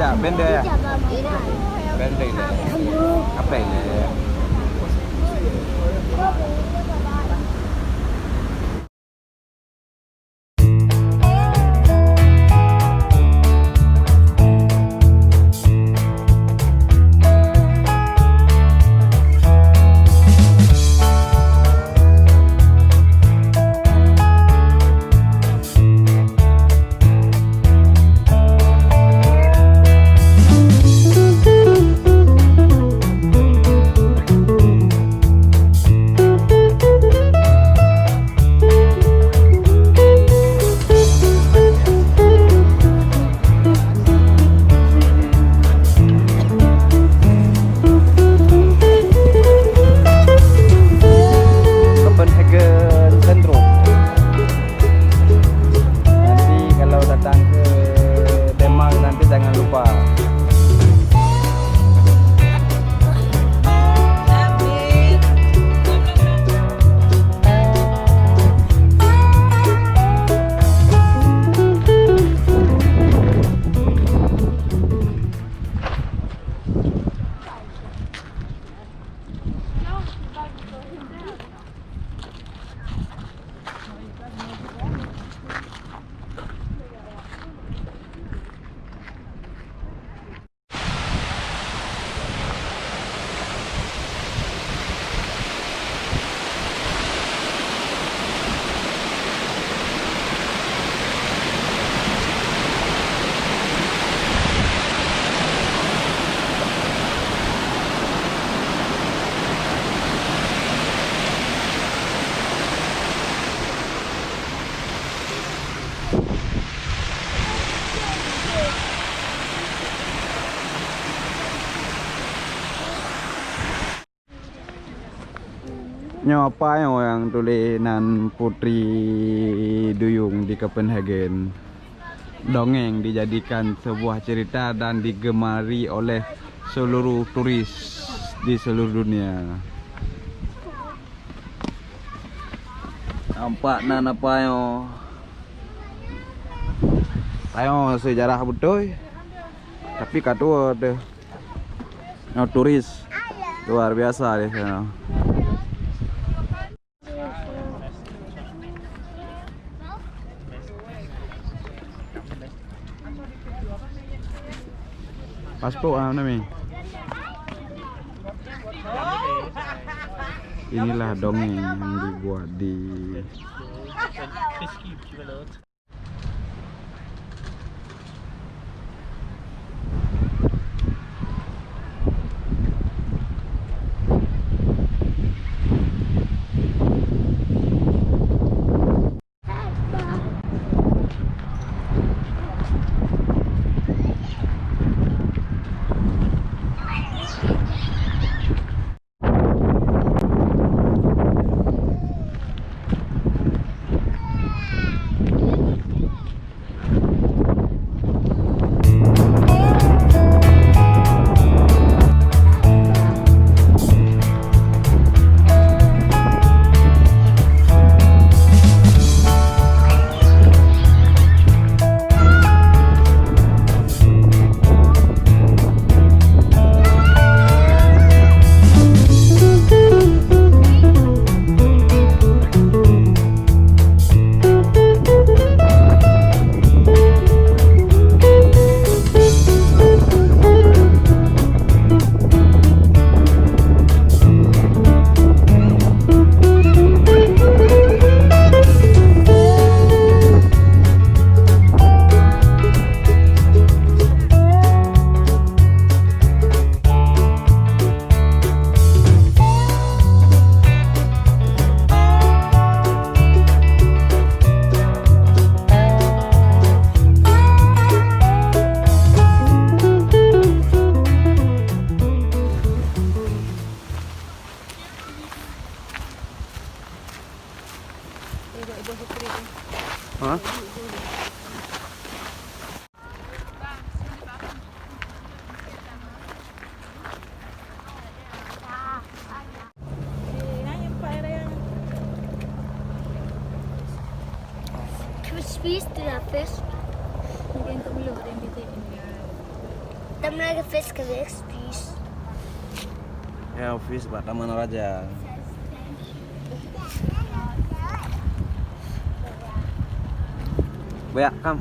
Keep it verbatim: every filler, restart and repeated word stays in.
Ya, benda ya. Benda ini. Apa ini? Copenhagen Centrum. Nanti kalau datang ke Denmark nanti jangan lupa. Nyoe apa nyoe nyang tuléh nan Putri Duyung di Copenhagen. Dongeng dijadikan sebuah cerita dan digemari oleh seluruh turis di seluruh dunia. Nampak nan apa nyoe? Tanyoe sejarah beutôi, tapi ka tuwoe teuh. Nyoe turis luar biasa di sana. Paspor ah, Nami. Inilah dongeng yang dibuat di Hah? Crispy to the fish. Mungkin untuk mulut ada yang beda. Lagi face ke face, please. Ya, ofis bak Taman Raja. Banyak kam.